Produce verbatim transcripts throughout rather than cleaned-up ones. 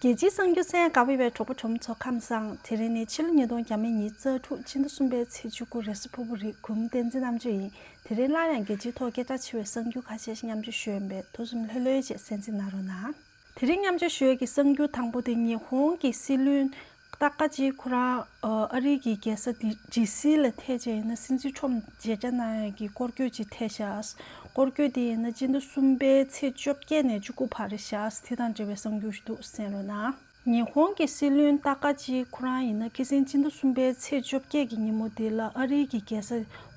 རྒྱལ་སྤྱིའི་གསར་འགྱུར་གསན་གནང་བའི་གྲོགས་པོ་གྲོགས་མོ་ཚོ་ཁམས་བཟང་། དེ་རིང་ནི་ཕྱི་ལོ་ཉིས་སྟོང་ཉི་ཤུ་རྩ་དྲུག་སྤྱི་ཟླ་གསུམ་པའི་ཚེས་བཅུ་དགུ་རེས་གཟའ་ཕུར་བུ་རེད། གུས་མོ་བསྟན་འཛིན་རྣམ་དཔྱོད་ཡིན། དེ་རིང་སླར་ཡང་རྒྱལ་སྤྱིའི་ཐོག་སྐད་གྲགས་ཆེ་བའི་གསར་འགྱུར་ཁ་ཤས་ཤིག་མཉམ་སྤྱོད་ཞུ་ཡོད་པས། ཐུགས་སེམས་ལྷོད་ལྷོད་བྱས་གསན་གཟིགས་གནང་རོགས་གནང་། དེ་རིང་མཉམ་སྤྱོད་ཞུ་ཡས་ཀྱི་གསར་འགྱུར་དང་པོ་དེ་ཉི་ཧོང་གི་སྲིད་བློན་ཏཱ་ཀ་ཅི་ཁོ་རང་ཨ་རི་གི་རྒྱལ་ས་ཌི་ཌི་སི་ལ་ཐད་བྱས་ཡིན་ན་སྲིད་འཛིན་ཁྲོམ་མཇལ་བཅར་གནང་ཡས་ཀྱི་སྐོར་སྐྱོད་ཅིག་ཐད་ཤག་སྐོར་སྐྱོད་དེ་ཡིན་ན་སྤྱི་ཟླ་གསུམ་པའི་ཚེས་བཅོ་བརྒྱད་ནས་བཅུ་དགུ་བར་རེད་ཤག་དེ་དང་འབྲེལ་བའི་གསར་འགྱུར་ཞིག་འདུག་གསན་རོགས་གནང་། ཉི་ཧོང་གི་སྲིད་བློན་ཏཱ་ཀ་ཅི་ཁོ་རང་ཡིན་ན་ཁ་སང་སྤྱི་ཟླ་གསུམ་པའི་ཚེས་བཅོ་བརྒྱད་ཀྱི་ཉིན་མོ་དེ་ལ་ཨ་རིའི་གི་རྒྱལ་ས་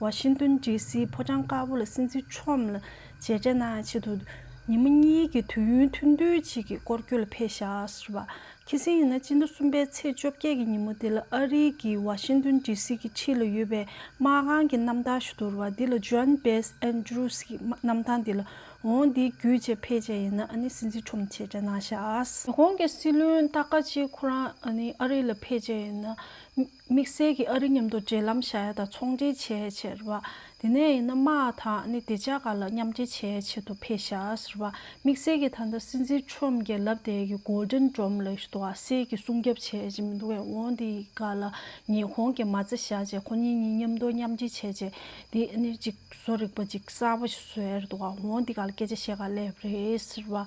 ཝ་ཤིང་ཏོན་ཌི་སི་ཕོ་བྲང་དཀར་པོ་ལ་སྲིད་འཛིན་ཁྲོམ་ལ་མཇལ་འཕྲད་གནང་ཡ་ཆེད་དུ་ཉི་མ་གཉིས་ཀྱི་དུས་ཡུན་ཐུང་ཐུང་ཅིག་གི་སྐོར་སྐྱོད་ལ་ཕེབས་ཤག་ཟེར་བ། ཁ་སང་ཡིན་ན་སྤྱི་ཟླ་གསུམ་པའི་ཚེས་བཅོ་བརྒྱད་ཀྱི་ཉིན་མོ་དེ་ལ་ཨ་རིའི་གི་ཝ་ཤིང་ཏོན་ཌི་སི་གི་ཕྱི་ལ་ཡོད་པའི་དམག་ཁང་གི་གནམ་ཐང་ཞིག་འདུག་ར་བ། འདི་ལ་ཇོན་བེས་ཨན་ཌྲུས་ཀྱི་གནམ་ཐང་འདི་ལ་འོང་འདི་བརྒྱུད་བྱས་ཕེབས་བྱས་ཡིན་ན་ཨ་ནི་སྲིད་འཛིན་ཁྲོམ་མཇལ་འཕྲད་གནང་ཤག་ཉི་ཧོང་གི་སྲིད་བློན་ཏཱ་ཀ་ཅི་ཁོ་རང་ཨ་ནི་ཨ་རི་ལ་ཕེབས་བྱས་ཡིན་ན། དམིགས་བསལ་གྱི་ཨ་རི་མཉམ་དུ་འབྲེལ་ལམ་བཞག་ཡ་དང་ཚོང་འབྲེལ་བྱས་བྱས་རེད་བ། དེ་ནས་ཡིན་ན་དམག་དང་ནི་བདེ་འཇགས་སྒང་ལ་མཉམ་འབྲེལ་བྱས་ཆེད་དུ་ཕེབས་ཤག་ཟེར་བ། དམིགས་བསལ་གྱི་ད་ལྟ་སྲིད་འཛིན་ཁྲོམ་གྱི་ལབ་བསྡད་ཀྱི་གོལ་ཌན་ཌོམ་ལབ་ཞིག་འདུག་བ། གསེར་གྱི་སྲུང་སྐྱོབ་བྱས་ཀྱི་མི་འདུག་བས། འོང་དེའི་སྒང་ལ་ཉི་ཧོང་གི་མ་རྩ་བཞག་བྱས་ཁོ་གཉིས་གཉིས་མཉམ་དུ་མཉམ་འབྲེལ་བྱས་བྱས་དེ་ནི་ཅིག་བཟོ་རིག་པ་ཅིག་གསར་པ་ཞིག་བཟོས་ཡ་རེད་འདུག་བ། འོང་དེ་སྒང་ལ་སྐད་ཆ་བཤད་ག་སླེབས་རེད་ཟེར་བ།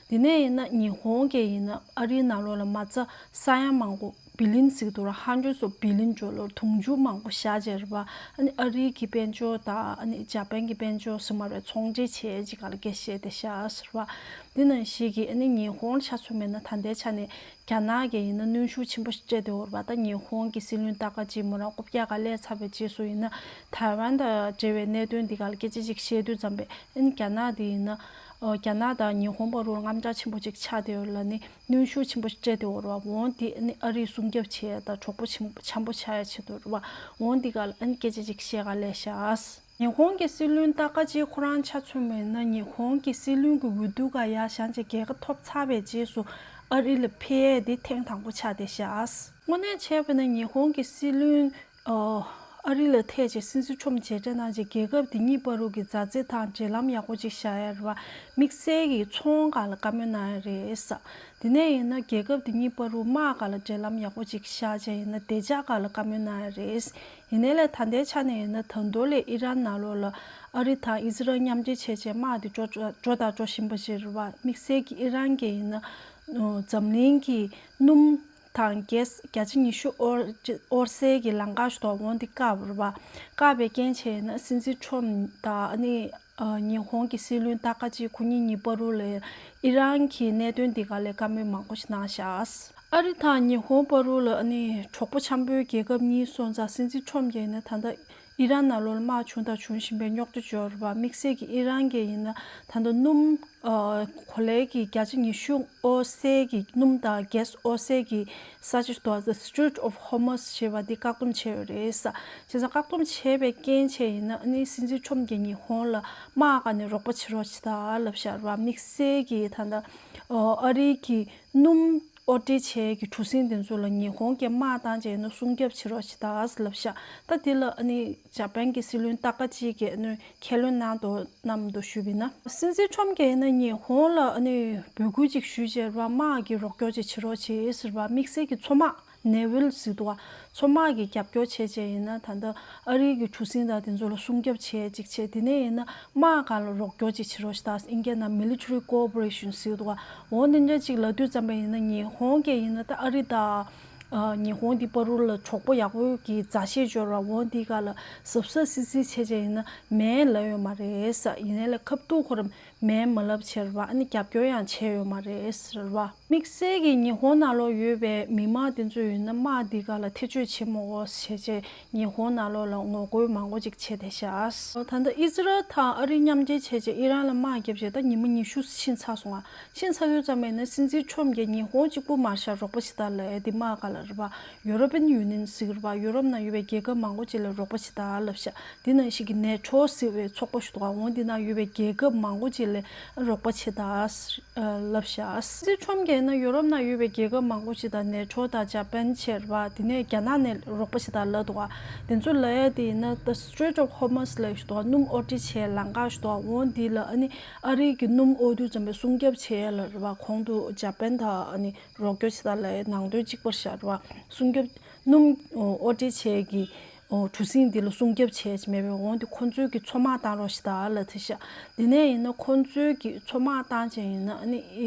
དེ་ནས་ཡིན་ན་ཉི་ཧོང་གི་ཡིན་ན་ཨ་རིའི་ནང་ལོགས་ལ་མ་རྩ་ས་ཡ་མང་པོ་བི་ལིན་ཟེར་གྱི་འདུག་ར། ཧན་ཌྲེཌ་ཨོཕ་བི་ལིན་ཇོ་ལོར་དུང་ཕྱུར་མང་པོ་བཞག་བྱས་རེད་བ། ཨ་ནི་ཨ་རིའི་གི་དཔལ་འབྱོར་དང་ཨ་ནི་ཇ་པན་གི་དཔལ་འབྱོར་ཟེར་མ་རེད། ཚོང་འབྲེལ་བྱས་ཅིག་ག་ལ་སྐད་བཤད་བསྡད་ཤག་ཟེར་བ། འདི་ནང་བཞིན་གྱི་ཨ་ནི་ཉི་ཧོང་ཆ་མཚོན་པ་ཡིན་ན་ད་ལྟའི་ཆ་ནས་རྒྱ་ནག་གི་ཡིན་ན་གནོན་ཤུགས་ཆེན་པོ་ཞིག་སྤྲད་བསྡད་ཡོད་རེད་བ། ད་ཉི་ཧོང་གི་སྲིད་བློན་ཏཱ་ཀ་ཅི་མོ་རང་རྐུབ་བཀྱག་ག་སླེབས་ཚར་བའི་རྗེས་སུ་ཡིན་ན་ཐའེ་ཝན་དང་འབྲེལ་བའི་གནད་དོན་འདི་ག་ལ་སྐད་ཆ་ཅིག་བཤད་དུས་ཙམ་པས་ཨ་ནི་རྒྱ་ནག་འདི་ཡིན་ན་ཨ་རྒྱ་ནག་དང་ཉི་ཧོང་བར་དུ་དངངས་སྐྲག་ཆེན་པོ་ཅིག་ཆགས་བསྡད་ཡོད་ལ་ནི། གནོན་ཤུགས་ཆེན་པོ་སྤྲད་དེ་འོར་བ། འོང་དེ་ཨ་ནི་ཨ་རིའི་སྲུང་སྐྱོབ་བྱེད་ཡ་དང་གྲོགས་པོ་ཆེན་པོ་འཆམ་པོ་ཆགས་ཡ་ཆེད་དུ་རེད་བ། འོང་དེ་ག་ལ་ཨ་ནི་སྐད་ཆ་ཅིག་བཤད་ག་སླེབས་ཤག་ཉི་ཧོང་གི་སྲིད་བློན་ཏཱ་ཀ་ཅི་ཁོ་རང་ཆ་མཚོན་པ་ཡིན་ན་ཉི་ཧོང་གི་སྲིད་བློན་གྱི་འོས་བསྡུ་ག་ཡར་བཞེངས་བྱས་རྒྱལ་ཁ་ཐོབ་ཚར་བའི་རྗེས་སུ་ཨ་རི་ལ་ཕེབས་ཡས་དེ་ཐེངས་དང་པོ་ཆགས་བསྡད་ཤག་དངོས་གནས་བྱས་པ་ན་ཉི་ཧོང་གི་སྲིད་བློན་ཨ་རི་ལ་ཐད་བྱས་སྲིད་འཛིན་ཁྲོམ་མཇལ་འཕྲད་གནང་རྗེས་རྒྱལ་ཁབ་དེ་གཉིས་བར་དུ་གི་མཛའ་བརྩེ་དང་འབྲེལ་ལམ་ཡག་པོ་ཅིག་བཞག་ཡ་རེད་བ། དམིགས་བསལ་གྱི་ཚོང་སྒང་ལ་བཀའ་མོལ་གནང་ཡ་རེད་ས། དེ་ནས་ཡིན་ན་རྒྱལ་ཁབ་དེ་གཉིས་བར་དུ་དམག་སྒང་ལ་འབྲེལ་ལམ་ཡག་པོ་ཅིག་བཞག་བྱས་ཡིན་ན་བདེ་འཇགས་སྒང་ལ་བཀའ་མོལ་གནང་ཡ་རེད། ཡིན་ནའི་ལས་ད་ལྟའི་ཆ་ནས་ཡིན་ན་ད་དུང་ལས་ཨི་རན་ནང་ལོགས་ལ་ཨ་རི་དང་ཨི་ཟི་རལ་མཉམ་འབྲེལ་བྱས་བྱས་དམག་དེ་འགྲོ་འགྲོ་འགྲོ་དང་འགྲོ་བཞིན་པ་ཞིག་རེད་བ། དམིགས་བསལ་གྱི་ཨི་རན་གྱི་ཡིན་ན་འཛམ་གླིང་གི་སྣུམ་དང་གེ་སི་བརྒྱ་ཆ་ཉི་ཤུ་དབོར་དབོར་སའི་གི་ལམ་ཁ་ཞིག་འདུག་འོང་འདི་བཀག་པ་རེད་བ། བཀག་པའི་རྐྱེན་བྱས་ན་སྲིད་འཛིན་ཁྲོམ་དང་ཨ་ནི་ཨ་ཉི་ཧོང་གི་སྲིད་བློན་ཏཱ་ཀ་ཅི་ཁོ་གཉིས་གཉིས་བར་དུ་ལ་ཨི་རན་གྱི་གནད་དོན་འདི་ག་ལས་བཀའ་མོལ་མང་པོ་ཞིག་གནང་ཤག་ཨ་རི་དང་ཉི་ཧོང་བར་དུ་ལ་ཨ་ནི་གྲོགས་པོ་འཆམ་པོའི་རྒྱལ་ཁབ་གཉིས་སོང་ཙང་སྲིད་འཛིན་ཁྲོམ་གྱིས་ནི་ད་ལྟ་ཨི་རན་ནང་ལོགས་ལ་དམག་བྱུང་དང་འབྱུང་བཞིན་པའི་རྙོག་དྲ་འབྱོར་བ། དམིགས་བསལ་གྱི་ཨི་རན་གྱི་ཡིན་ན་ད་ལྟ་སྣུམ་ཨ་གོ་ལའི་གི་བརྒྱ་ཆ་ཉི་ཤུ་དབོར་སའི་གི་སྣུམ་དང་གེ་སི་དབོར་སའི་གི་ས་ཆ་ཞིག་འདུག The Strait of Hormuz ཞེས་པ་འདི་བཀག་སྡོམ་བྱས་ཡོད་རེད་ས། བྱས་ཙང་བཀག་སྡོམ་བྱས་པའི་རྐྱེན་བྱས་ཡིན་ན་ཨ་ནི་སྲིད་འཛིན་ཁྲོམ་གྱིས་ཉི་ཧོང་ལ་དམག་སྒང་ནས་རོགས་པ་བྱེད་རོགས་བྱེད་དང་ལབ་བཞག་རེད་བ། དམིགས་བསལ་གྱི་ད་ལྟ་ཨ་རི་གི་སྣུམ་དབོར་འདྲེན་བྱེད་ཀྱི་གྲུ་གཟིངས་དེ་ཚོ་ལ་ཉི་ཧོང་གིས་དམག་བཏང་བྱས་ནས་སྲུང་སྐྱོབ་བྱེད་རོགས་བྱེད་དང་ལབ་ཤག་ད་དེ་ལ་ཨ་ནི་ཇ་པན་གྱི་སྲིད་བློན་ཏཱ་ཀ་ཅི་གིས་ཨ་ནི་ཁས་ལེན་གནང་འདུག་གནང་འདུག་ཞུས་པ་ཡིན་ན། སྲིད་འཛིན་ཁྲོམ་གྱིས་ཨ་ནི་ཉི་ཧོང་ལ་ཨ་ནི་འབོད་སྐུལ་ཅིག་ཞུས་བྱས་རེད་བ། དམག་གི་རོགས་སྐྱོར་ཅིག་བྱེད་རོགས་བྱེད་ཟེར་བ། དམིགས་བསལ་གྱི་མཚོ་དམག་ནེ་ཝལ་ཟེར་འདུག་བ། མཚོ་དམག་གི་རྒྱབ་སྐྱོར་བྱས་བྱས་ཡིན་ན་ད་ལྟ་ཨ་རིའི་གི་གྲུ་གཟིངས་དང་དེ་ཚོ་ལ་སྲུང་སྐྱོབ་བྱས་ཅིག་བྱས། དེ་ནས་ཡིན་ན་དམག་སྒང་ལ་རོགས་སྐྱོར་ཅིག་བྱེད་རོགས་ཞེས་དང་ཨིན་སྐད་ནང་military cooperation ཟེར་འདུག་བ། འོ་འདི་འདྲ་ཅིག་ལབ་དུས་ཙམ་པ་ཡིན་ན་ཉི་ཧོང་གིས་ཡིན་ན་ད་ཨ་རི་དང་ཨ་ཉི་ཧོང་འདི་བར་དུ་ལ་གྲོགས་པོ་ཡག་པོ་གི་མཛའ་བཤེས་འབྱོར་བ། འོ་འདི་སྒང་ལ་གཟབ་གཟབ་སིལ་སིལ་བྱས་བྱས་ཡིན་ན་མེད་ལབ་ཡོད་མ་རེད་ས། ཡིན་ནའི་ལས་ཁ་ཐུག་ཁོ་རང་མེད་མ་ལབ་བྱས་རེད་བ། ཨ་ནི་རྒྱབ་སྐྱོར་ཡང་བྱས་ཡོད་མ་རེད་ཟེར་བ། དམིགས་བསལ་གྱི་ཉི་ཧོང་ནང་ལོགས་ཡོད་པའི་མི་མང་དེ་ཚོ་ཡིན་ན་དམག་འདི་སྒང་ལ་ཐེ་བྱུས་བྱེད་མི་དགོས་བྱས་བྱས་ཉི་ཧོང་ནང་ལོགས་ལ་ངོ་རྒོལ་མང་པོ་ཅིག་བྱས་བསྡད་ཤག་ད་ལྟ་ཨི་ཟི་རལ་དང་ཨ་རི་མཉམ་འབྲེལ་བྱས་བྱས་ཨི་རན་ལ་དམག་བརྒྱབ་བྱས་ད་ཉི་མ་ཉི་ཤུ་ཕྱིན་ཚར་སོང་ང་། ཕྱིན་ཚར་དུས་ཙམ་པ་ཡིན་ན་སྲིད་འཛིན་ཁྲོམ་གྱིས་ཉི་ཧོང་གཅིག་པུ་མ་རེད་ཤག་རོགས་པ་བྱེད་དང་ལབ་ཡ་འདི་དམག་སྒང་ལ་རེད་བ། European Union ཟེར་གྱི་རེད་བ། ཡུ་རོབ་ནང་ཡོད་པའི་རྒྱལ་ཁབ་མང་པོ་ཅིག་ལ་རོགས་པ་བྱེད་དང་ལབ་ཤག་འདི་ནང་བཞིན་གྱི་ནེ་ཊོ་ཟེར་བའི་ཚོགས་པ་ཞིག་འདུག་ག་འོ་འདི་ནང་ཡོད་པའི་རྒྱལ་ཁབ་མང་པོ་ཅིག་ལ་ རོགས་པ་བྱེད་དང་ལབ་བཞག་སྲིད་ཁྲོམ་གྱི་ན་ཡོ་རོབ་ནང་ཡོད་པའི་རྒྱལ་ཁབ་མང་པོ་ཞིག་དང་ནེ་ཊོ་དང་ཇ་པན་བྱས་རེད་བ། དེ་ནས་རྒྱ་ནག་ནས་རོགས་པ་བྱེད་དང་ལབ་འདུག་ག་དེ་ཚོ་ལབ་ཡ་དེ་ཡིན་ན་The Strait of Hormuz ལབ་ཞིག་འདུག་ག་སྣུམ་དབོར་འདྲེན་བྱེད་ལམ་ཁ་ཞིག་འདུག་ག་འོ་འདི་ལ་ཨ་ནི་ཨ་རིའི་གི་སྣུམ་དབོར་དུས་ཙམ་པའི་སྲུང་སྐྱོབ་བྱེད་ཡ་ལ་རེད་བ། གོང་དུ་ཇ་པན་དང་ཨ་ནི་རོགས་སྐྱོར་བྱེད་དང་ལབ་ཡ་ནང་དོན་གཅིག་པ་རེད་བ། སྲུང་སྐྱོབ་སྣུམ་དབོར་འདྲེན་བྱེད་ཀྱི་གྲུ་གཟིངས་འདི་ལ་སྲུང་སྐྱོབ་བྱས་ཀྱི་མེད་པས། འོང་དེ་ཁོ་ཚོའི་གི་མཚོ་དམག་བཏང་རོགས་ཞེས་ད་ལ་ཐི་ཤ། དེ་ནས་ཡིན་ན་ཁོ་ཚོའི་གི་མཚོ་དམག་བཏང་བྱས་ཡིན་ན་ཨ་ནི་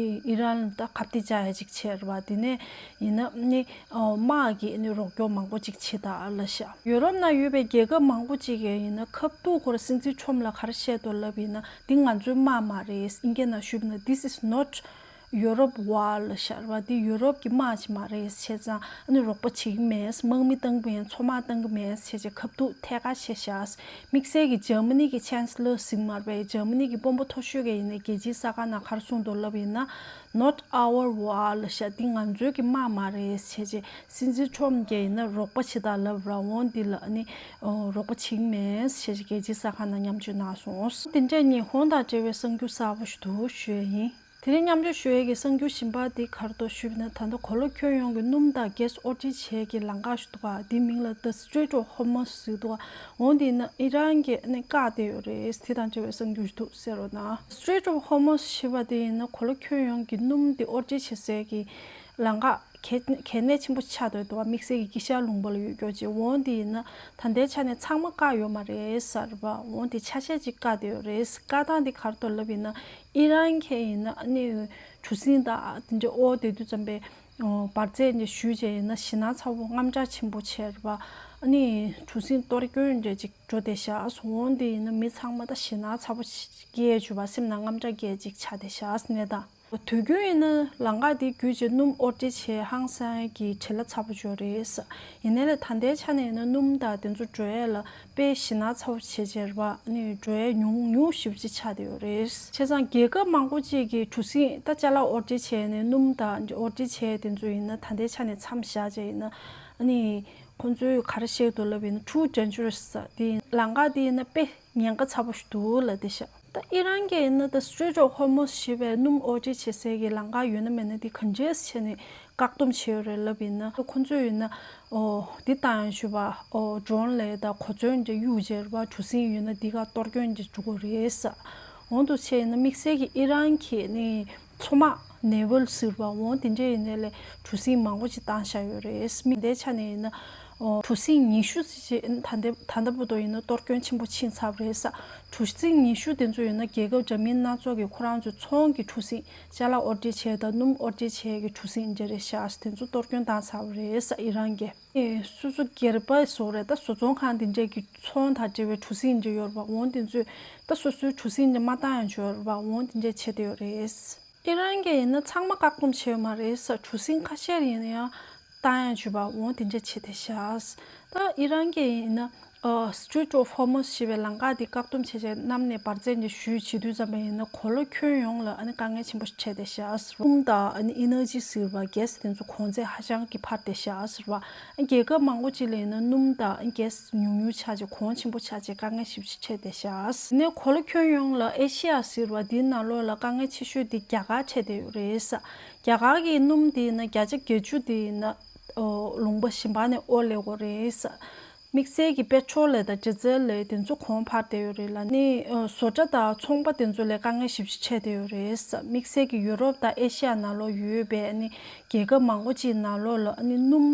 ཨི་རན་ལ་ད་ཁ་གཏད་བཅག་ཡ་ཅིག་བྱས་རེད་བ། དེ་ནས་ཡིན་ན་ཨ་ནི་དམག་གི་ཨ་ནི་རོགས་སྐྱོར་མང་པོ་ཅིག་བྱེད་ད་ལ་ཤ། ཡོ་རོབ་ནང་ཡོད་པའི་རྒྱལ་ཁབ་མང་པོ་ཅིག་གིས་ཡིན་ན་ཁ་ཐུག་ཁོ་ར་སྲིད་འཛིན་ཁྲོམ་ལ་ག་རེ་བཤད་འདུག་ལབ་ཡིན་ན་འདི་ང་ཚོའི་དམག་མ་རེད། ཨིན་སྐད་ནང་ཞུས་པ་ན་This is not Europe war ལ་ཤར་བ་འདི་ཡུ་རོབ་ཀྱི་དམག་ཅིག་མ་རེད་བྱས་ཙང་ཨ་ནི་རོགས་པ་བྱེད་ཀྱི་མེད། དམག་མི་བཏང་གི་མེད། མཚོ་དམག་བཏང་གི་མེད་བྱས་བྱས་ཁ་ཐུག་ཐད་ཀར་བཤད་ཤག་དམིགས་བསལ་གྱི་འཇར་མ་ནི་གི་ཆན་སི་ལར་ཟིན་མར་བའི་འཇར་མ་ནི་གི་དཔོན་པོ་མཐོ་ཤོས་ཀྱིས་ཡིན་ནའི་རྒྱལ་སྤྱིའི་གསར་ཁང་ནང་ག་རེ་གསུངས་འདུག་ལབ་ཡིན་ན། Not our war ལ་ཤ་འདི་ང་ཚོའི་གི་དམག་མ་རེད་བྱས་བྱས་སྲིད་འཛིན་ཁྲོམ་གྱིས་ཡིན་ན་རོགས་པ་བྱེད་དང་ལབ་ར་འོང་འདི་ལ་ཨ་ནི་རོགས་པ་བྱེད་ཀྱི་མེད་བྱས་བྱས་རྒྱལ་སྤྱིའི་གསར་ཁང་ནང་མཉམ་སྤྱོད་གནང་སོང་། དེ་འདྲས་ཉི་ཧོང་དང་འབྲེལ་བའི་གསར་འགྱུར་གསར་པ་ཞིག་འདུག་ཞུ་ཡ་ཡིན། དེ་རིང་མཉམ་སྤྱོད་ཞུ་ཡས་ཀྱི་གསར་འགྱུར་གཞན་པ་འདི་ག་རེ་འདུག་ཞུས་པ་ན། ད་ལྟ་གོ་ལ་ཁྱོན་ཡོངས་ཀྱི་སྣུམ་དང་གྷེ་སི་དབོར་འདྲེན་བྱེད་ཀྱི་ལམ་ཁ་ཞིག་འདུག་ག་འདི་མིང་ལ་The Strait of Hormuz ཟེར་འདུག་ག་འོ་འདི་ན་ཨི་རན་གྱིས་ནི་བཀག་བསྡད་ཡོད་རེད། དེ་དང་འབྲེལ་བའི་གསར་འགྱུར་ཞིག་འདུག་ཟེར་རོ་ན། Strait of Hormuz ཞེས་པ་དེ་ཡིན་ན་གོ་ལ་ཁྱོན་ཡོངས་ཀྱི་སྣུམ་དེ་དབོར་འདྲེན་བྱེད་སའི་གི་ལམ་ཁ་གལ་གལ་གནད་ཆེན་པོ་ཆགས་བསྡད་འདུག་ག་དམིགས་བསལ་གྱི་དཀྱིལ་ཤར་ལུང་པ་ལ་ཡོད་ཀྱོག་ཅིག་འོ་འདི་ཡིན་ན་ད་ལྟའི་ཆ་ནས་ཚང་མ་བཀག་ཡོད་མ་རེད་ཟེར་བ། འོ་འདི་ཆ་ཤས་ཅིག་བཀག་བསྡད་ཡོད་རེད། བཀག་སྟངས་འདི་ག་རེ་འདུག་ལབ་ཡིན་ན། ཨི་རན་གྱིས་ཡིན་ན་ཨ་ནི་གྲུ་གཟིངས་དང་དེ་འདྲ་དབོར་བསྡད་དུས་ཙམ་པའི་འོ་འབར་རྫས་འདྲ་ཞུས་བྱས་ཡིན་ན་ཞེད་སྣང་ཚ་པོ་དངངས་སྐྲག་ཆེན་པོ་བྱས་རེད་པ། ཨ་ནི་གྲུ་གཟིངས་གཏོར་སྐྱོན་འདྲ་ཅིག་འགྲོ་བསྡད་ཤག་འོ་འདི་ཡིན་ན་མི་ཚང་མ་ད་ཞེད་སྣང་ཚ་པོ་སྐྱེས་བྱུང་བ། སེམས་ནང་དངངས་སྐྲག་སྐྱེས་ཅིག་ཆགས་བསྡད་ཤག་གནས་སྟངས། དུས་རྒྱུན་ཡིན་ན་ལམ་ཁ་འདི་བརྒྱུད་བྱས་སྣུམ་དབོར་འདྲེན་བྱེད་ཧང་སང་གི་བྲེལ་བ་ཚ་པོ་ཅིག་ཡོད་རེད། ཡིན་ནའི་ལས་ད་ལྟའི་ཆ་ནས་ཡིན་ན་སྣུམ་དང་དེ་ཚོ་འགྲོ་ཡས་ལ་དཔེ་ཞེད་སྣང་ཚ་པོ་བྱེད་བྱས་རེད་པ། ཨ་ནི་འགྲོ་ཡས་ཉུང་ཉུང་ཞེ་པོ་ཅིག་ཆགས་བསྡད་ཡོད་རེད། བྱས་ཙང་རྒྱལ་ཁབ་མང་པོ་ཅིག་གིས་གྲུ་གཟིངས་ད་ཅ་ལག་དབོར་འདྲེན་བྱས་ནས་སྣུམ་དང་དབོར་འདྲེན་བྱས་དེ་ཚོ་ཡིན་ན་ད་ལྟའི་ཆ་ནས་མཚམས་བཞག་བྱས་ཡིན་ན་ཨ་ནི་ཁོང་ཚོས་ག་རེ་བཤད་འདུག་ལབ་ཡིན་ན་too dangerous དེ་ཡིན། ལམ་ཁ་དེ་ཡིན་ན་དཔེ་ཉེན་ཁ་ཚ་པོ་ཞིག་འདུག་ལབ་བསྡད་ཤག་ད་ཨི་རན་གྱིས་ཡིན་ན་The Strait of Hormuz ཞེས་པའི་སྣུམ་དབོར་འདྲེན་བྱེད་སའི་གི་ལམ་ཁ་ཡོད་ན་མེད་ན་དེ་ག་འདྲས་བྱས་ནས་བཀག་སྡོམ་བྱས་ཡོད་རེད་ལབ་ཡིན་ན། ཁོ་ཚོས་ཡིན་ན་ཨོ་འདི་བཏང་ཡང་ཞུས་པ། ཨོ་ཌོ་རོན་ལས་དང་གོ་མཚོན་འདྲ་གཡུག་བྱས་རེད་པ། གྲུ་གཟིངས་ཡོད་ན་འདི་ག་གཏོར་སྐྱོན་འདྲ་འགྲོ་གི་རེད་ས། འོང་དུ་བྱས་ཡིན་ན་དམིགས་བསལ་གྱི་ཨི་རན་གྱིས་ནི་མཚོ་དམག་ནེ་ཝལ་ཟེར་བ་འོང་དེ་འདྲས་ཡིན་ནའི་ལས་གྲུ་གཟིངས་མང་པོ་ཅིག་བཏང་བཞག་ཡོད་རེད། མི་དེའི་ཆ་ནས་ཡིན་ན་ཨོ་གྲུ་གཟིངས་ཉི་ཤུ་ཙམ་ཅིག་ད་ལྟ་ད་ལྟ་བར་དུ་ཡིན་ན་གཏོར་སྐྱོན་ཆེན་པོ་ཕྱིན་ཚར་བ་རེད་ས། གྲུ་གཟིངས་ཉི་ཤུ་དེ་ཚོ་ཡིན་ན་རྒྱལ་ཁབ་འདྲ་མིན་སྣ་ཚོགས་ཀྱི་ཁོ་རང་ཚོའི་ཚོང་གི་གྲུ་གཟིངས་ཅ་ལག་དབོར་འདྲེན་བྱས་དང་སྣུམ་དབོར་འདྲེན་བྱས་ཀྱི་གྲུ་གཟིངས་འདྲ་རེད་ཤག་དེ་ཚོ་གཏོར་སྐྱོན་བཏང་ཚར་བ་རེད་ས་ཨི་རན་གྱིས། ཨེ་སོ་སོ་སྒེར་པ་བཟོ་རེད། ད་བཟོ་ཚོང་ཁང་དེ་འདྲས་ཀྱི་ཚོང་དང་འབྲེལ་བའི་གྲུ་གཟིངས་འདྲ་ཡོད་རེད་པ། འོང་དེ་ཚོས་ད་སོ་སོའི་གྲུ་གཟིངས་འདྲ་མ་བཏང་ཡང་ཆོག་རེད་པ། འོང་དེ་འདྲས་བྱེད་བསྡད་ཡོད་རེད། ཨི་རན་གྱིས་ཡིན་ན་ཚང་མ་བཀག་སྡོམ་བྱས་ཡོད་མ་རེད་ས། གྲུ་གཟིངས་ཁ་ཤས་ཡིན་ན་ཡང་བཏང་ཡང་ཆོག་པ། འོང་དེ་འདྲས་བྱས་བསྡད་ཤག་ད་ཨི་རན་གྱིས་ཡིན་ན་ཨ་Strait of Hormuz ཞེས་པའི་ལམ་ཁ་དེ་བཀག་སྡོམ་བྱས་བྱས་གནམ་ནས་འབར་རྫས་འདྲ་གཞུས་བྱེད་དུས་ཙམ་པ་ཡིན་ན་གོ་ལ་ཁྱོན་ཡོངས་ལ་ཨ་ནི་དཀའ་ངལ་ཆེན་པོ་ཞིག་འཕྲད་བསྡད་ཤག་སྣུམ་དང་ཨ་ནི་ཨི་ནར་ཇི་ཟེར་བ་གྷེ་སི་དེ་ཚོ་གོང་ཚད་ཧ་ཅང་གི་འཕར་བསྡད་ཤག་ཟེར་བ། རྒྱལ་ཁབ་མང་པོ་ཅིག་ལ་ཡིན་ན་སྣུམ་དང་གྷེ་སི་ཉུང་ཉུང་ཆགས་བྱས་གོང་ཆེན་པོ་ཆགས་བྱས་དཀའ་ངལ་ཞེ་པོ་ཅིག་འཕྲད་བསྡད་ཤག་ནས་གོ་ལ་ཁྱོན་ཡོངས་ལ་ཨེ་ཤི་ཡ་ཟེར་བ་འདིའི་ནང་ལོགས་ལ་དཀའ་ངལ་ཆེ་ཤོས་འདི་རྒྱ་གར་འཕྲད་བསྡད་ཡོད་རེད་ས། རྒྱ་གར་གྱི་སྣུམ་འདི་ཡིན་ན་བརྒྱ་ཆ་བརྒྱད་ཅུ་འདི་ཡིན་ན་ཨོ་ལུང་པ་གཞན་པ་ནས་དབོར་སླེབས་ཀྱི་ཡོད་རེད་ས། དམིགས་བསལ་གྱི་པེ་ཊྲོལ་ལས་དང་ཌི་ཟེལ་ལས་དེ་ཚོ་གོང་འཕར་བསྡད་ཡོད་རེད་ལ། ནི་ཨོ་བཟོ་གྲྭ་དང་ཚོང་པ་དེ་ཚོ་ལ་དཀའ་ངལ་ཞེ་པོ་ཅིག་འཕྲད་བསྡད་ཡོད་རེད་ས། དམིགས་བསལ་གྱི་ཡུ་རོབ་དང་ཨེ་ཤི་ཡ་ནང་ལོགས་ཡོད་པའི་ནི་རྒྱལ་ཁབ་མང་པོ་ཅིག་ནང་ལོགས་ལ་ནི་སྣུམ་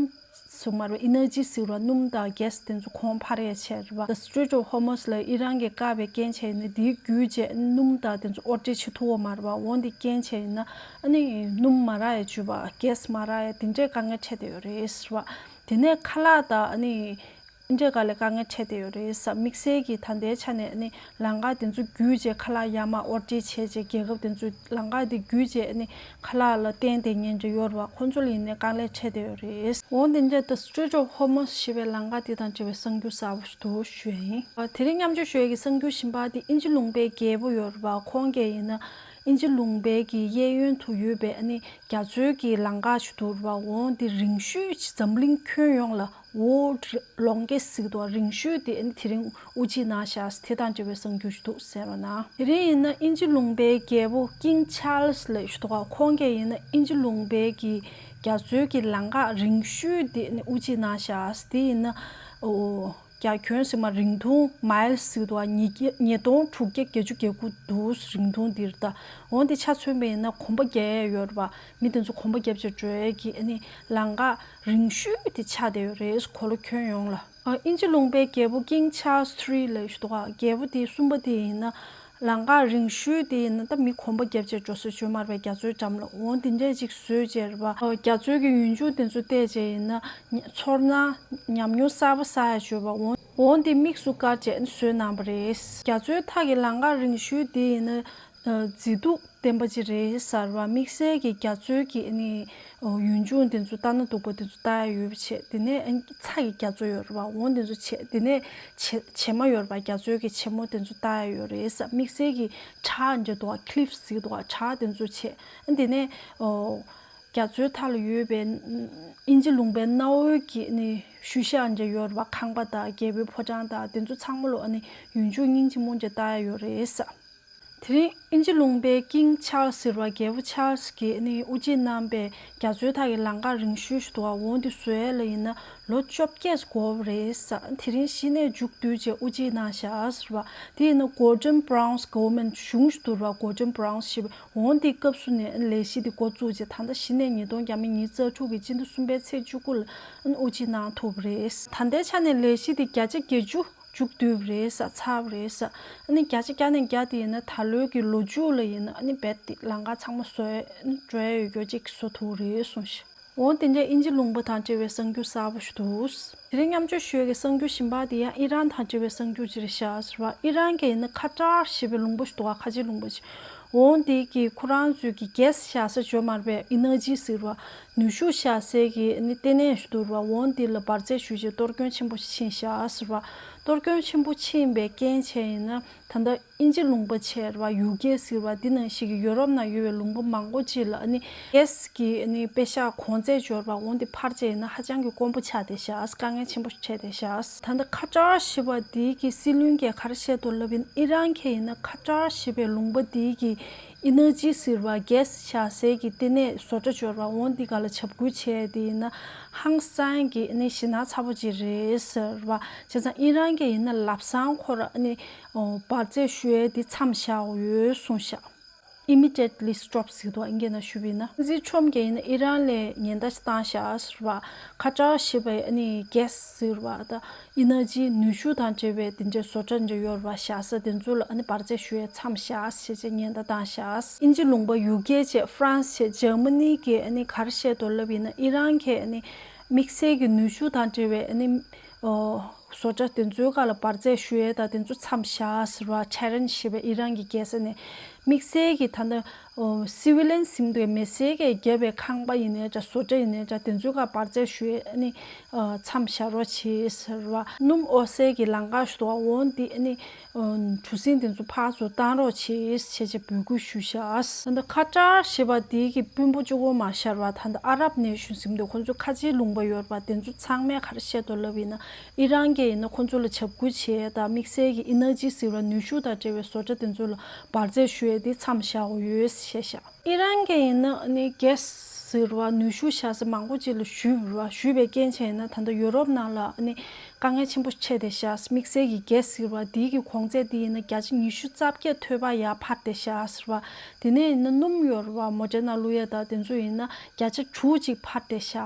སུ་མར་བའི་ཨི་ནར་ཇི་ཟེར་བ་སྣུམ་དང་གྷེ་སི་དེ་ཚོ་གོང་འཕར་ཡ་ཆེ་རེད་པ། The Strait of Hormuz ལ་ཨི་རན་གྱིས་བཀག་པའི་རྐྱེན་བྱས་ནི་དེའི་བརྒྱུད་བྱས་སྣུམ་དང་དེ་ཚོ་དབོར་འདྲེན་བྱེད་ཐུབ་པ་མ་རེད་པ། འོན་ཏེ་རྐྱེན་བྱས་ཡིན་ན་ཨ་ནི་སྣུམ་མ་རག་ཡ་བྱུས་པ་གྷེ་སི་མ་རག་ཡ་དེ་འདྲའི་དཀའ་ངལ་འཕྲད་བསྡད་ཡོད་རེད་ཟེར་བ། དེ་ནས་ཁ་ལག་དང་ཨ་ནི་འདྲས་ག་ལས་དཀའ་ངལ་འཕྲད་བསྡད་ཡོད་རེད་ས། དམིགས་བསལ་གྱི་ད་ལྟའི་ཆ་ནས་ཨ་ནི་ལམ་ཁ་དེ་ཚོ་བརྒྱུད་བྱས་ཁ་ལག་ཡར་མར་དབོར་འདྲེན་བྱས་བྱས་རྒྱལ་ཁབ་དེ་ཚོའི་ལམ་ཁ་དེ་བརྒྱུད་བྱས་ཨ་ནི་ཁ་ལག་ལ་བརྟེན་བསྡད་མཁན་འདྲ་ཡོད་རེད་པ། ཁོང་ཚོ་ལ་ཡིན་ནའི་དཀའ་ངལ་འཕྲད་བསྡད་ཡོད་རེད། འོན་ཏེ་འདྲ་The Strait of Hormuz ཞེས་པའི་ལམ་ཁ་དེ་དང་འབྲེལ་བའི་གསར་འགྱུར་གསར་པ་ཞིག་འདུག་ཞུ་ཡ་ཡིན། དེ་རིང་མཉམ་སྤྱོད་ཞུ་ཡ་གི་གསར་འགྱུར་གཞན་པ་དེ་དབྱིན་ཇི་ལུང་པའི་རྒྱལ་པོ་ཡོད་རེད་པ། ཁོང་གིས་ཡིན་ན་ དབྱིན་ཇི་ལུང་པའི་གི་གཡས་གཡོན་དུ་ཡོད་པའི་ཨ་ནི་རྒྱ་མཚོའི་གི་ལམ་ཁ་ཞིག་འདུག་ར་བ། འོ་འདི་རིང་ཤོས་ཅིག་འཛམ་གླིང་ཁྱོན་ཡོངས་ལ་World Longest ཟེར་གྱི་འདུག་བ། རིང་ཤོས་དེ་ཨ་ནི་དེ་རིང་དབུ་འབྱེད་གནང་བཞག་དེ་དང་འབྲེལ་བའི་གསར་འགྱུར་ཞིག་འདུག་ཟེར་བ་ན། དེ་རིང་ཡིན་ན་དབྱིན་ཇི་ལུང་པའི་རྒྱལ་པོ་King Charles ལབ་ཞིག་འདུག་ག་ཁོང་གིས་ཡིན་ན་དབྱིན་ཇི་ལུང་པའི་གི་རྒྱ་མཚོའི་གི་ལམ་ཁ་རིང་ཤོས་དེ་ཨ་ནི་དབུ་འབྱེད་གནང་བཞག་དེ་ཡིན་ན་འོ། རྒྱ་ཁྱོན་ཟེར་མ་རིང་ཐུང་མའིལ་ཟེར་གྱི་འདུག་བ། ཉིས་བརྒྱ་ཉིས་སྟོང་དྲུག་བརྒྱ་བརྒྱད་ཅུ་གྱ་དགུ་འདུག་རིང་ཐུང་འདིར་ད། འོ་འདི་ཆ་མཚོན་པ་ཡིན་ན་གོམ་པ་རྒྱག་ཡས་ཡོད་རེད་པ། མི་དེ་ཚོ་གོམ་པ་རྒྱབ་བྱས་འགྲོ་ཡས་ཀྱི་ཨ་ནི་ལམ་ཁ་རིང་ཤོས་དེ་ཆགས་བསྡད་ཡོད་རེད། གོ་ལ་ཁྱོན་ཡོངས་ལ། ཨ། དབྱིན་ཇི་ལུང་པའི་རྒྱལ་པོ་King Charles three ལབ་ཞིག་འདུག་ག་རྒྱལ་པོ་དེ་གསུམ་པ་དེ་ཡིན་ན། ལམ་ཁ་རིང་ཤོས་དེ་ཡིན་ན་ད་མི་གོམ་པ་རྒྱབ་བྱས་འགྲོ་ས་ཡོད་མ་རེད་པས། རྒྱ་མཚོའི་འགྲམ་ལ་འོ་འདི་འདྲས་ཅིག་བཟོས་བྱས་རེད་པ། ཨ། རྒྱ་མཚོའི་གི་ཡུལ་ལྗོངས་དེ་ཚོ་བལྟས་བྱས་ཡིན་ན་ཚོར་སྣང་ཉམས་མྱོང་གསར་པ་བསགས་ཡ་ཡོད་པ། འོ་འོ་འདི་དམིགས་སུ་བཀར་བྱས་བཟོས་གནང་བ་རེད། རྒྱ་མཚོའི་མཐའ་གི་ལམ་ཁ་རིང་ཤོས་དེ་ཡིན་ན་མཛེས་སྡུག་ལྡན་པ་ཅིག་རེད་ཟེར་བ། དམིགས་བསལ་གྱི་རྒྱ་མཚོའི་གི་ཨ་ནི་ཡུལ་ལྗོངས་དེ་ཚོ་ལྟ་ན་སྡུག་པ་དེ་ཚོ་ལྟ་ཡ་ཡོད་པ་བྱས། དེ་ནས་ཨ་ནི་ཚྭ་གི་རྒྱ་མཚོ་ཡོད་རེད་པ། འོ་དེ་ཚོ་བྱས། དེ་ནས་བྱེ་བྱེ་མ་ཡོད་རེད་པ། རྒྱ་མཚོའི་གི་བྱེ་མ་དེ་ཚོ་ལྟ་ཡ་ཡོད་རེད་ཟེར། དམིགས་བསལ་གྱི་བྲག་འདྲ་འདུག་ག cliffs ཟེར་གྱི་འདུག་ག་བྲག་དེ་ཚོ་བྱས། ཨ་དེ་ནས་ཨོ། རྒྱ་མཚོའི་མཐའ་ལ་ཡོད་པའི་དབྱིན་ཇི་ལུང་པའི་གནའ་བོའི་གི་ཨ་ནི་ཤུལ་བཞག་འདྲ་ཡོད་རེད་པ། ཁང་པ་དང་རྒྱལ་པོའི་ཕོ་བྲང་དང་དེ་ཚོ་ཚང་མ་ལོ་ཨ་ནི་ཡུལ་ལྗོངས་སྙིང་རྗེ་མོ་འདྲ་ལྟ་ཡ་ཡོད་རེད་ཟེར། དེ་རིང་དབྱིན་ཇི་ལུང་པའི་King Charles ཟེར་བ་རྒྱལ་པོ་ཆཱལ་སི་གིས་ཨ་ནི་དབུ་འབྱེད་གནང་པའི་རྒྱ་མཚོའི་མཐའ་གི་ལམ་ཁ་རིང་ཤོས་ཤིག་འདུག་ག་འོ་འདི་བཟོ་ཡས་ལ་ཡིན་ན་ལོ་བཅོ་བརྒྱད་འགོར་བ་རེད་ཟེར། དེ་རིང་གཞི་ནས་མཇུག་བསྡུས་བྱས་དབུ་འབྱེད་གནང་བཞག་ཟེར་བ། དེ་ཡིན་ན་Gordon Brown's government གཞུང་ཞིག་འདུག་ར། Gordon Brown ཞེས་པའི་འོ་འདི་སྐབས་སུ་ནས་ལས་གཞི་འདི་འགོ་བཙུགས་བྱས། ད་ལྟ་གཞི་ནས་ཉིས་སྟོང་ཉི་ཤུ་རྩ་དྲུག་གི་སྤྱི་ཟླ་གསུམ་པའི་ཚེས་བཅུ་དགུ་ལ་དབུ་འབྱེད་གནང་ཐུབ་པ་རེད། ད་ལྟའི་ཆ་ནས་ལས་གཞི་འདི་བརྒྱ་ཆ་བརྒྱད་ཅུ་མཇུག་བསྡུས་པ་རེད་ཟེར། ཚར་བ་རེད་ཟེར། ཨ་ནི་བརྒྱ་ཆ་བརྒྱ་ནས་བརྒྱ་དེ་ཡིན་ན་ད་ལོའི་གི་ལོ་མཇུག་ལ་ཡིན་ན་ཨ་ནི་རྦད་དེ་ལམ་ཁ་ཚང་མ་བཟོ་ཡ་འགྲོ་ཡ་ཡོད་རྒྱུ་ཅིག་བཟོ་ཐུབ་རེད་གསུངས་ཤག་འོ་དེ་འདྲའི་དབྱིན་ཇི་ལུང་པ་དང་འབྲེལ་བའི་གསར་འགྱུར་གསར་པ་ཞིག་འདུག་དེ་རིང་མཉམ་སྤྱོད་ཞུ་ཡ་གི་གསར་འགྱུར་གཞན་པ་དེ་ཡང་ཨི་རན་དང་འབྲེལ་བའི་གསར་འགྱུར་ཅིག་རེད་ཤག་ཟེར་བ། ཨི་རན་གྱི་ཡིན་ན་ཁ་ཏར་ཞེས་པའི་ལུང་པ་ཞིག་འདུག་ག་ཁ་ཆེ་ལུང་པ་ཞིག་འོ་དེ་གི་ཁོ་རང་ཚོའི་གི་གྷེ་སི་བཞག་ས་ཡོད་མ་རེད་པས། ཨི་ནར་ཇི་ཟེར་བ། ནུས་ཤུགས་བཞག་སའི་གི་ནི་ལྟེ་གནས་ཞིག་འདུག་ར། འོ་འདི་ལ་འབར་རྫས་ཞུ་ཆེད་གཏོར་སྐྱོན་ཆེན་པོ་ཕྱིན་བཞག་ཟེར་བ། གཏོར་སྐྱོན་ཆེན་པོ་ཕྱིན་པའི་རྐྱེན་བྱས་ཡིན་ན་ད་ལྟ་དབྱིན་ཇི་ལུང་པ་བྱས་ར་བ། ཡུ་ཀེ་ཟེར་བ་འདི་ནང་བཞིན་གྱི་ཡོ་རོབ་ནང་ཡོད་པའི་ལུང་པ་མང་པོ་ཅིག་ལ་ཨ་ནི་གྷེ་སི་གི་ཨ་ནི་པེ་ཤག་གོང་ཚད་འབྱོར་བ་འོ་འདི་འཕར་བྱས་ཡིན་ན་ཧ་ཅང་གི་དཀོན་པོ་ཆགས་བསྡད་བཞག་དཀའ་ངལ་ཆེན་པོ་འཕྲད་བསྡད་བཞག་ད་ལྟ་ཁ་ཏར་ཞེས་པ་འདི་གི་སྲིད་བློན་གྱིས་ག་རེ་བཤད་འདུག་ལབ་ཡིན། ཨི་རན་གྱི་ཡིན་ན་ཁ་ཏར་ཞེས་པའི་ལུང་པ་འདི་གི་ཨི་ནར་ཇི་ཟེར་བ་གྷེ་སི་བཞག་སའི་གི་ལྟེ་གནས་བཟོ་གྲྭ་འབྱོར་བ་འོ་འདི་ག་ལ་འཇབ་རྒོལ་བྱས་དེ་ཡིན་ན་ཧང་སང་གི་ཨ་ནི་ཞེད་སྣང་ཚ་པོ་ཅིག་རེད་ཟེར་བ། བྱས་ཙང་ཨི་རན་གྱི་ཡིན་ན་ལམ་སང་ཁོ་ར་ཨ་ནི་འོ་འབར་རྫས་ཞུ་ཡས་འདི་མཚམས་བཞག་ཡོད་གསུངས་ཤག Immediately stop ཟེར་འདུག་ཨིན་སྐད་ནང་ཞུས་པ་ཡིན་ན། སྲིད་འཛིན་ཁྲོམ་གྱིས་ཡིན་ན་ཨི་རན་ལ་ཉེན་བརྡ་ཞིག་བཏང་བཞག་ཟེར་བ། ཁ་ཏར་ཞེས་པའི་ཨ་ནི་གྷེ་སི་ཟེར་བ་དང་ཨི་ནར་ཇི་ནུས་ཤུགས་དང་འབྲེལ་བའི་དེ་འདྲའི་བཟོ་གྲྭ་འདྲ་ཡོད་རེད་པ། བཞག་ས་དེ་ཚོ་ལ་ཨ་ནི་འབར་རྫས་ཞུ་ཡས་མཚམས་བཞག་ཞེས་བྱས་ཉེན་བརྡ་བཏང་བཞག་དབྱིན་ཇི་ལུང་པ་ཡུ་ཀེ་བྱས་ཧྥ་རན་སི་བྱས་འཇར་མ་ནི་གིས་ཨ་ནི་ག་རེ་བཤད་འདུག་ལབ་ཡིན་ན་ཨི་རན་གྱིས་ཨ་ནི་དམིགས་བསལ་གྱི་ནུས་ཤུགས་དང་འབྲེལ་བའི་ཨ་ནི་ཨོ། བཟོ་གྲྭ་དེ་ཚོའི་སྒང་ལ་འབར་རྫས་ཞུ་ཡས་དང་དེ་ཚོ་མཚམས་བཞག་ཟེར་བ། ཊེ་ཧྲན་ཞེས་པའི་ཨི་རན་གྱི་རྒྱལ་ས་ནས་དམིགས་བསལ་གྱི་ད་ལྟ་ཨོ་སི་བི་ལི་ཡན་ཟེར་འདུག་མི་སེར་གྱིས་བརྒྱབ་པའི་ཁང་པ་ཡིན་ནའི་འདྲ་བཟོ་གྲྭ་ཡིན་ནའི་འདྲ་དེ་ཚོའི་སྒང་འབར་རྫས་ཞུ་ཡས་ཨ་ནི་ཨོ་མཚམས་བཞག་རོགས་བྱེད་ཟེར་བ། སྣུམ་འོད་གསལ་གྱི་ལམ་ཁ་ཞིག་འདུག་འོ་འདི་ཨ་ནི་ཨོ་གྲུ་གཟིངས་དེ་ཚོ་ཕར་ཚུར་བཏང་རོགས་བྱེད་ཞེས་བྱས་འབོད་སྐུལ་ཞུས་བཞག་ད་ལྟ་ཁ་ཏར་ཞེས་པ་འདི་གི་དཔོན་པོ་གཅིག་པོ་མ་ཤར་བ་ད་ལྟ་ཨ་རབ་ནེ་ཤོན་ཟེར་འདུག་ཁོ་ཚོ་ཁ་ཆེའི་ལུང་པ་ཡོད་རེད་པ། དེ་ཚོ་ཚང་མས་ག་རེ་བཤད་འདུག་ལབ་ཡིན་ན། ཨི་རན་གྱིས་ཡིན་ན་ཁོ་ཚོ་ལ་འཇབ་རྒོལ་བྱས་དང་དམིགས་བསལ་གྱི་ཨི་ནར་ཇི་ཟེར་བ་ནུས་ཤུགས་དང་འབྲེལ་བའི་བཟོ་གྲྭ་དེ་ཚོ་ལ་འབར་རྫས་ཞུ་ཡས་དེ་མཚམས་བཞག་དགོས་ཡོད་ཞེས་བཤད། ཨི་རན་གྱིས་ཡིན་ན་ཨ་ནི་གྷེ་སི་ཟེར་བ་ནུས་ཤུགས་བཞག་ས་མང་པོ་ཅིག་ལ་ཞུས་པ་རེད་པ། ཞུས་པའི་རྐྱེན་བྱས་ཡིན་ན་ད་ལྟ་ཡོ་རོབ་ནང་ལ་ཨ་ནི་དཀའ་ངལ་ཆེན་པོ་འཕྲད་བསྡད་ཤག་དམིགས་བསལ་གྱི་གྷེ་སི་ཟེར་བ་དེའི་གི་གོང་ཚད་དེ་ཡིན་ན་བརྒྱ་ཆ་ཉི་ཤུ་རྩ་བརྒྱད་ཐོལ་པ་ཡར་འཕར་བསྡད་ཤག་ཟེར་བ། དེ་ནས་ཡིན་ན་སྣུམ་ཡོད་རེད་པ། མོ་ཌེ་ན་བླུག་ཡས་དང་དེ་ཚོ་ཡིན་ན་བརྒྱ་ཆ་དྲུག་ཅིག་འཕར་བསྡད་ཤག་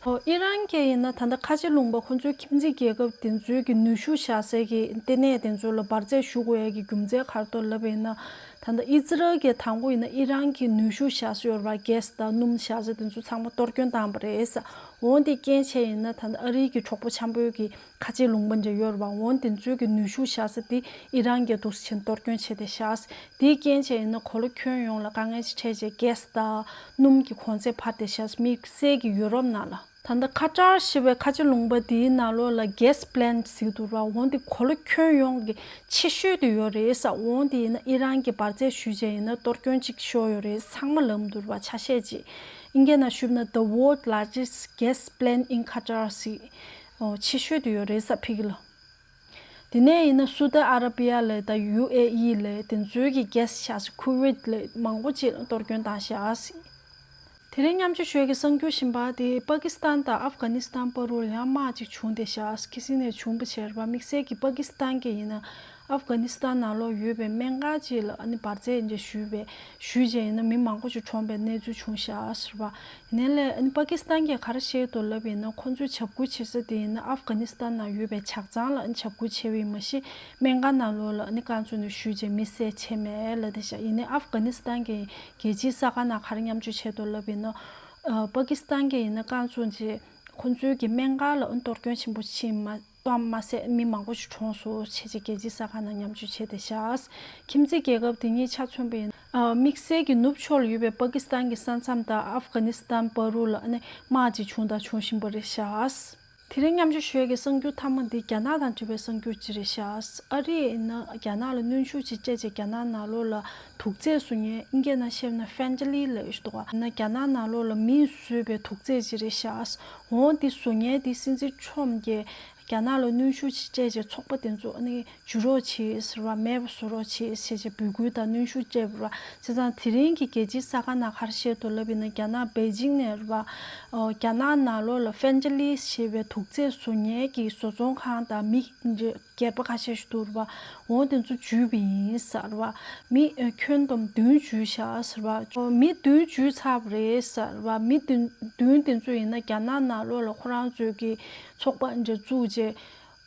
ཨོ་ཨི་རན་གྱིས་ཡིན་ན་ད་ལྟ་ཁ་ཆེ་ལུང་པ་ཁོ་ཚོའི་ཁྱིམ་མཚེས་རྒྱལ་ཁབ་དེ་ཚོའི་གི་ནུས་ཤུགས་བཞག་སའི་གི་ལྟེ་གནས་དེ་ཚོ་ལ་འབར་རྫས་ཞུ་དགོས་ཡས་ཀྱི་རྒྱུ་མཚན་ག་རེ་འདུག་ལབ་པ་ཡིན་ན། ད་ལྟ་ཨི་ཛི་རལ་གྱིས་དང་པོ་ཡིན་ན་ཨི་རན་གྱི་ནུས་ཤུགས་བཞག་ས་ཡོད་རེད་པ། གྷེ་སི་དང་སྣུམ་བཞག་ས་དེ་ཚོ་ཚང་མ་གཏོར་སྐྱོན་བཏང་བ་རེད་ཟེར། འོ་དེ་རྐྱེན་བྱས་ཡིན་ན་ད་ལྟ་ཨ་རིའི་གི་གྲོགས་པོ་འཆམ་པོའི་གི་ཁ་ཆེ་ལུང་པ་འདྲ་ཡོད་རེད་པ། འོ་དེ་ཚོའི་གི་ནུས་ཤུགས་བཞག་ས་དེ་ཨི་རན་གྱིས་འདུག་སེ་བྱས་གཏོར་སྐྱོན་བྱས་བསྡད་ཤག་དེའི་རྐྱེན་བྱས་ཡིན་ན་གོ་ལ་ཁྱོན་ཡོངས་ལ་དཀའ་ངལ་ཅིག་འཕྲད་བྱས་གྷེ་སི་དང་སྣུམ་གྱི་གོང་ཚད་འཕར་བསྡད་ཤག་དམིགས་བསལ་གྱི་ཡུ་རོབ་ནང་ལ། ད་ལྟ་ཁ་ཏར་ཞེས་པའི་ཁ་ཆེ་ལུང་པ་དེའི་ནང་ལོགས་ལ་གེ་སི་པི་ལན་ཟེར་གྱི་འདུག་ར། འོ་འདི་གོ་ལ་ཁྱོན་ཡོངས་ཀྱི་ཆེ་ཤོས་དེ་ཡོད་རེད་ས། འོ་འདི་ཡིན་ན་ཨི་རན་གྱིས་འབར་རྫས་ཞུས་བྱས་ཡིན་ན་གཏོར་སྐྱོན་གཅིག་ཤོར་ཡོད་རེད། ཚང་མ་ལབ་འདུག་ར། ཆ་ཤས་ཅིག་ཨིན་སྐད་ནང་ཞུས་ན། The world largest gas plant in Qatar ཟེར། ཨོ་ཆེ་ཤོས་དེ་ཡོད་རེད་ས་ཕ་གི་ལ། དེ་ནས་ཡིན་ན་སུ་ཏི་ཨ་ར་པི་ཡ་ལ་དང་ཡུ་ཨེ་ཨི་ལ་དེ་ཚོའི་གི་གེ་སི་ཤག་ས། ཁུ་ཝེད་ལ་མང་པོ་ཅིག་ལ་གཏོར་སྐྱོན་བཏང་ཤག་ས། དེ་རིང་མཉམ་སྤྱོད་ཞུ་ཡས་ཀྱི་གསར་འགྱུར་གཞན་པ་དེ་པ་ཀི་སི་ཐན་དང་ཨབ་གྷ་ནི་སི་ཐན་བར་དུ་ལ་ཡང་དམག་ཅིག་བྱུང་བསྡད་ཤག་ས། ཁ་སང་ནས་བྱུང་བ་བྱས་རེད་པ། དམིགས་བསལ་གྱི་པ་ཀི་སི་ཐན་གྱིས་ཡིན་ན་ཨབ་གྷ་ནི་སི་ཐན་ནང་ལོགས་ཡོད་པའི་སྨན་ཁང་ཅིག་ལ་ཨ་ནི་འབར་རྫས་འདི་འདྲ་ཞུས་པའི་ཞུས་བྱས་ཡིན་ན་མི་མང་པོ་ཅིག་གྲོངས་པའི་གནས་ཚུལ་བྱུང་ཤག་ཟེར་བ། ཡིན་ནའི་ལས་ཨ་ནི་པ་ཀི་སི་ཐན་གྱིས་ག་རེ་བཤད་འདུག་ལབ་ཡིན་ན། ཁོང་ཚོའི་འཇབ་རྒོལ་བྱེད་ས་དེ་ཡིན་ན་ཨབ་གྷ་ནི་སི་ཐན་ནང་ཡོད་པའི་ཇག་ཚང་ལ་ཨ་ནི་འཇབ་རྒོལ་བྱས་པ་ཡིན། མ་གཞི་སྨན་ཁང་ནང་ལོགས་ལ་ཨ་ནི་རྐང་བཙུགས་ནས་ཞུས་བྱས་མི་བསད་བྱས་མེད་ལབ་བསྡད་ཤག་ཡིན་ནའི་ཨབ་གྷ་ནི་སི་ཐན་གྱི་རྒྱལ་སྤྱིའི་གསར་ཁང་ནང་ག་རེ་མཉམ་སྤྱོད་བྱས་འདུག་ལབ་ཡིན་ན། ཨ་པ་ཀི་སི་ཐན་གྱིས་ཡིན་ན་རྐང་བཙུགས་བྱས་ཁོང་ཚོའི་གི་སྨན་ཁང་ལ་ཨ་ནི་གཏོར་སྐྱོན་ཆེན་པོ་ཕྱིན་མ། གཏོར་མ་ཟད་མི་མང་པོ་ཞིག་གྲོངས་སོང་བྱས་བྱས་རྒྱལ་སྤྱིའི་གསར་ཁང་ནང་མཉམ་སྤྱོད་བྱས་བསྡད་ཤག་ཁྱིམ་མཚེས་རྒྱལ་ཁབ་དེ་གཉིས་ཆ་མཚོན་པ་ཡིན་ན། ཨ་དམིགས་བསལ་གྱི་ནུབ་ཕྱོགས་ལ་ཡོད་པའི་པ་ཀི་སི་ཐན་གྱི་ས་མཚམས་དང་ཨབ་གྷ་ནི་སི་ཐན་བར་དུ་ལ་ཨ་ནི་དམག་ཅིག་བྱུང་དང་འབྱུང་བཞིན་པ་རེད་ཤག་དེ་རིང་མཉམ་སྤྱོད་ཞུ་ཡས་ཀྱི་གསར་འགྱུར་མཐའ་མ་འདི་རྒྱ་ནག་དང་འབྲེལ་བའི་གསར་འགྱུར་ཅིག་རེད་ཤག་ཨ་རིས་ཡིན་ན་རྒྱ་ནག་ལ་གནོན་ཤུགས་ཅིག་སྤྲད་བྱས་རྒྱ་ནག་ནང་ལོགས་ལ་དུག་རྫས་བཟོ་མཁན། ཨིན་སྐད་ནང་བཤད་ན་ཕེན་ཊ་ལི་ལབ་ཡོད་འདུག་ག་ཡིན་ན་རྒྱ་ནག་ནང་ལོགས་ལ་མིས་བཟོས་པའི་དུག་རྫས་ཅིག་རེད་ཤག་འོ་འདི་བཟོ་མཁན་འདི་སྲིད་འཛིན་ཁྲོམ་གྱིས་རྒྱ་ནག་ལ་གནོན་ཤུགས་ཅིག་སྤྲད་བྱས་ཚོགས་པ་དེ་ཚོ་ཨ་ནི་འཇུ་རོགས་བྱེད་ཟེར་བ། མེད་པ་བཟོ་རོགས་བྱེད་ཟེར་བྱས་འབོད་སྐུལ་དང་གནོན་ཤུགས་སྤྲད་པ་རེད་པ། བྱས་ཙང་དེ་རིང་གི་རྒྱལ་སྤྱིའི་གསར་ཁང་ནང་ག་རེ་བཤད་འདུག་ལབ་ཡིན་ན། རྒྱ་ནག་པེ་ཅིང་ནས་རེད་པ། ཨོ་རྒྱ་ནག་ནང་ལོགས་ལ་ཕེན་ཊ་ལི་ཞེས་པའི་དུག་རྫས་བཟོ་མཁན་གྱི་བཟོ་ཚོང་ཁང་དང་མི་སྒེར་པ་ཁ་ཤས་ཤིག་འདུག་རེད་པ། འོ་དེ་ཚོ་འཇུས་པ་ཡིན་ཟེར་བ། མི་ཁྱོན་བསྡོམས་བདུན་འཇུས་ཤག་ཟེར་བ། མི་བདུན་འཇུས་ཚར་བ་རེད་ཟེར་བ། མི་བདུན་བདུན་དེ་ཚོ་ཡིན་ན་རྒྱ་ནག་ནང་ལོགས་ལ་ཁོ་རང་ཚོའི་གི་ཚོགས་པ་འདྲ་བཙུགས་བྱས།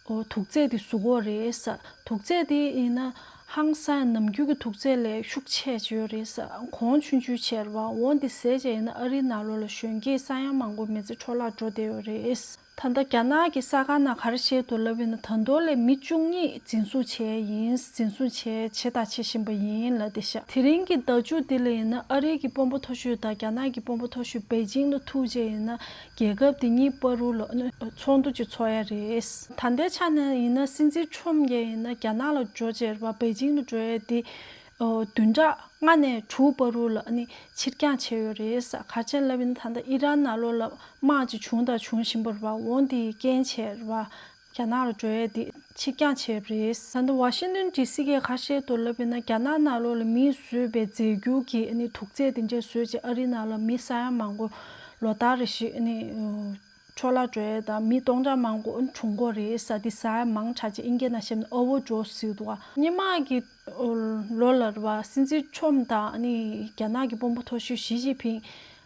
འོ་དུག་རྫས་དེ་བཟོ་གི་ཡོད་རེད་ཟེར། དུག་རྫས་དེ་ཡིན་ན་ཧང་སང་ནམ་རྒྱུན་གྱི་དུག་རྫས་ལས་ཤུགས་ཆེ་ཅིག་ཡོད་རེད་ཟེར། གོང་ཆུང་ཆུང་བྱས་རེད་པ། འོ་འདི་ཟས་བྱས་ཡིན་ན་ཨ་རིའི་ནང་ལོགས་ལ་གཞོན་སྐྱེས་ས་ཡ་མང་པོ་མི་ཚེ་འཕྲོ་བརླག་འགྲོ་བསྡད་ཡོད་རེད། ད་ལྟ་རྒྱ་ནག་གི་གསར་ཁང་ནང་ག་རེ་བཤད་འདུག་ལབ་ཡིན་ན། ད་དུང་ལས་མི་བཅུ་གཉིས་འཛིན་བཟུང་བྱས་ཡིན། འཛིན་བཟུང་བྱས་བྱས་དང་བྱེད་བཞིན་པ་ཡིན་ལབ་བསྡད་ཤག་དེ་རིང་གི་བརྡ་བརྒྱུད་འདི་ལ་ཡིན་ན་ཨ་རིའི་གི་དཔོན་པོ་མཐོ་ཤོས་དང་རྒྱ་ནག་གི་དཔོན་པོ་མཐོ་ཤོས་པེ་ཅིང་ལ་ཐུག་བྱས་ཡིན་ན་རྒྱལ་ཁབ་དེ་གཉིས་བར་དུ་ལ་ཚོགས་འདུ་ཅིག་ཚོགས་ཡ་རེད། ད་ལྟའི་ཆ་ནས་ཡིན་ན་སྲིད་འཛིན་ཁྲོམ་གྱིས་ཡིན་ན་རྒྱ་ནག་ལ་འགྲོ་བྱས་རེད་པ། པེ་ཅིང་ལ་འགྲོ་ཡ་དེ་བདུན་ཕྲག་ལྔ་ནས་དྲུག་བར་དུ་ལ་ཨ་ནི་ཕྱིར་འགྱངས་བྱས་ཡོད་རེད་ཟེར། ག་རེ་བྱས་ལབ་ཡིན་ན་ད་ལྟ་ཨི་རན་ནང་ལོགས་ལ་དམག་ཅིག་བྱུང་དང་འབྱུང་བཞིན་པ་རེད་པ། འོ་འདི་རྐྱེན་བྱས་རེད་པ། རྒྱ་ནག་ལ་འགྲོ་ཡས་འདི་ཕྱིར་འགྱངས་བྱས་པ་རེད། ད་ལྟ་ཝ་ཤིང་ཏོན་ཌི་སི་གིས་ག་རེ་བཤད་འདུག་ལབ་ཡིན་ན། རྒྱ་ནག་ནང་ལོགས་ལ་མིས་བཟོས་པའི་རྫས་འགྱུར་གྱི་ཨ་ནི་དུག་རྫས་དེ་འདྲས་བཟོས་བྱས་ཨ་རིའི་ནང་ལ་མི་ས་ཡ་མང་པོ་ལོ་ལྟར་རེ་བཞིན་ཨ་ནི་འཕྲོ་བརླག་འགྲོ་ཡས་དང་མི་སྟོང་ཕྲག་མང་པོ་ཨ་ནི་གྲོངས་ཀྱི་ཡོད་རེད་ཟེར། འདི་ས་ཡ་མང་དྲགས་བྱས་ཨིན་སྐད་ནང་བཤད་ན་ཨོ་ཝར་ཌོ་སི་ཟེར་འདུག་ག་སྔོན་མ་གི་ལོ་ལ་རེད་པ། སྲིད་འཛིན་ཁྲོམ་དང་ཨ་ནི་རྒྱ་ནག་གི་དཔོན་པོ་མཐོ་ཤོས་ཞི་ཅིན་ཕིང་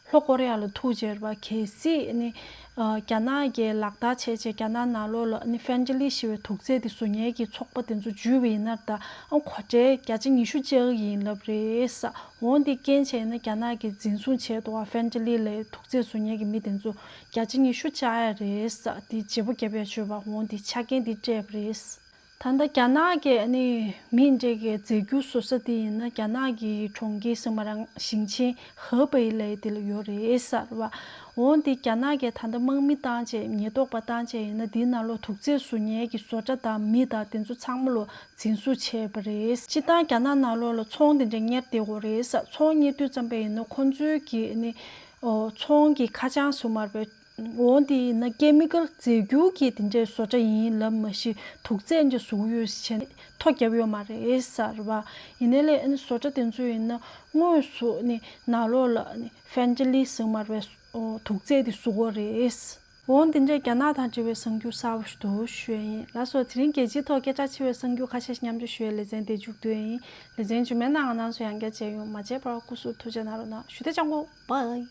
ལྷོ་ཀོ་རི་ཡ་ལ་ཐུག་བྱས་རེད་པ། གལ་སྲིད་ཨ་ནི་ཨ་རྒྱ་ནག་གིས་ལག་བསྟར་བྱས་བྱས་རྒྱ་ནག་ནང་ལོགས་ལ་ཨ་ནི་ཕེན་ཊ་ལི་ཞེས་པའི་དུག་རྫས་དེ་བཟོ་མཁན་གྱི་ཚོགས་པ་དེ་ཚོ་འཇུས་པ་ཡིན་ན་ད་ཨ་གོ་ཁྲལ་བརྒྱ་ཆ་ཉི་ཤུ་བཅག་གི་ཡིན་ལབ་རེད་ཟེར། འོ་འདི་རྐྱེན་བྱས་ན་རྒྱ་ནག་གིས་འཛིན་བཟུང་བྱས་འདུག་ག་ཕེན་ཊ་ལི་ལབ་དུག་རྫས་བཟོ་མཁན་གྱི་མི་དེ་ཚོ་བརྒྱ་ཆ་ཉི་ཤུ་བཅག་ཡ་རེད་ཟེར། དེ་བརྗེ་པོ་བརྒྱབ་ཡ་ཅིག་ཡོད་པ། འོ་འདི་ཆ་རྐྱེན་འདི་སྤྲད་པ་རེད། ད་ལྟ་རྒྱ་ནག་གི་ཨ་ནི་མི་འདྲ་གི་རྫས་འགྱུར་བཟོ་ས་དེ་ཡིན་ན་རྒྱ་ནག་གི་གྲོང་ཁྱེར་ཟེར་མ་རང་ཞིང་ཆེན་ཧེ་པེ་ལབ་དེ་ལ་ཡོད་རེད་ཟེར་བ། འོ་འདི་རྒྱ་ནག་གིས་ད་ལྟ་དམག་མི་བཏང་བྱས་ཉེན་རྟོག་པ་བཏང་བྱས་ཡིན་ན་དེའི་ནང་ལོགས་དུག་རྫས་བཟོ་མཁན་གྱི་བཟོ་གྲྭ་དང་མི་དང་དེ་ཚོ་ཚང་མ་ལོ་འཛིན་བཟུང་བྱས་པ་རེད། སྤྱིར་བཏང་རྒྱ་ནག་ནང་ལོགས་ལ་ཚོང་དེ་འདྲ་གཉེར་བསྡད་ཡོད་རེད་ཟེར། ཚོང་གཉེར་དུས་ཙམ་པ་ཡིན་ན་ཁོང་ཚོའི་གི་ཨ་ནི་ཨོ་ཚོང་གི་ཁ་བྱང་ཟེར་མ་རེད་པས། འོ་འདི་ཡིན་ན་ཀེ་མི་ཀལ་རྫས་འགྱུར་གྱི་དེ་འདྲའི་བཟོ་གྲྭ་ཡིན་ལབ་མ་གཞི་དུག་རྫས་འདྲ་བཟོ་གི་ཡོད་ཟེར་བྱས་ནས་ཐོ་བརྒྱབ་ཡོད་མ་རེད་ཟེར་བ། ཡིན་ནའི་ལས་ཨ་ནི་བཟོ་གྲྭ་དེ་ཚོ་ཡིན་ན་དངོས་སུ་ཨ་ནི་ནང་ལོགས་ལ་ཨ་ནི་ཕེན་ཊ་ལི་ཟེར་མ་རེད་པས། དུག་རྫས་དེ་བཟོ་གི་རེད། འོ་འདི་འདྲའི་རྒྱ་ནག་དང་འབྲེལ་བའི་གསར་འགྱུར་གསར་པ་ཞིག་འདུག་ཞུ་ཡ་ཡིན། ལགས་སོ། དེ་རིང་རྒྱལ་སྤྱིའི་ཐོག་སྐད་གྲགས་ཆེ་བའི་གསར་འགྱུར་ཁ་ཤས་ཤིག་མཉམ་སྤྱོད་ཞུ་ཡའི་ལེ་ཚན་དེ་མཇུག་བསྡུ་ཡ་ཡིན། ལེ་ཚན་རྗེས་མའི་ནང་ང་རྣམ་ཚོ་ཡང་བསྐྱར་མཇལ་ཡོང་། མ་མཇལ་བར་སྐུ་གཟུགས་ཐུགས་ཅག་གནང་རོགས་གནང་། ཞུ་བདེ་ཅང་གོ། བྷའི།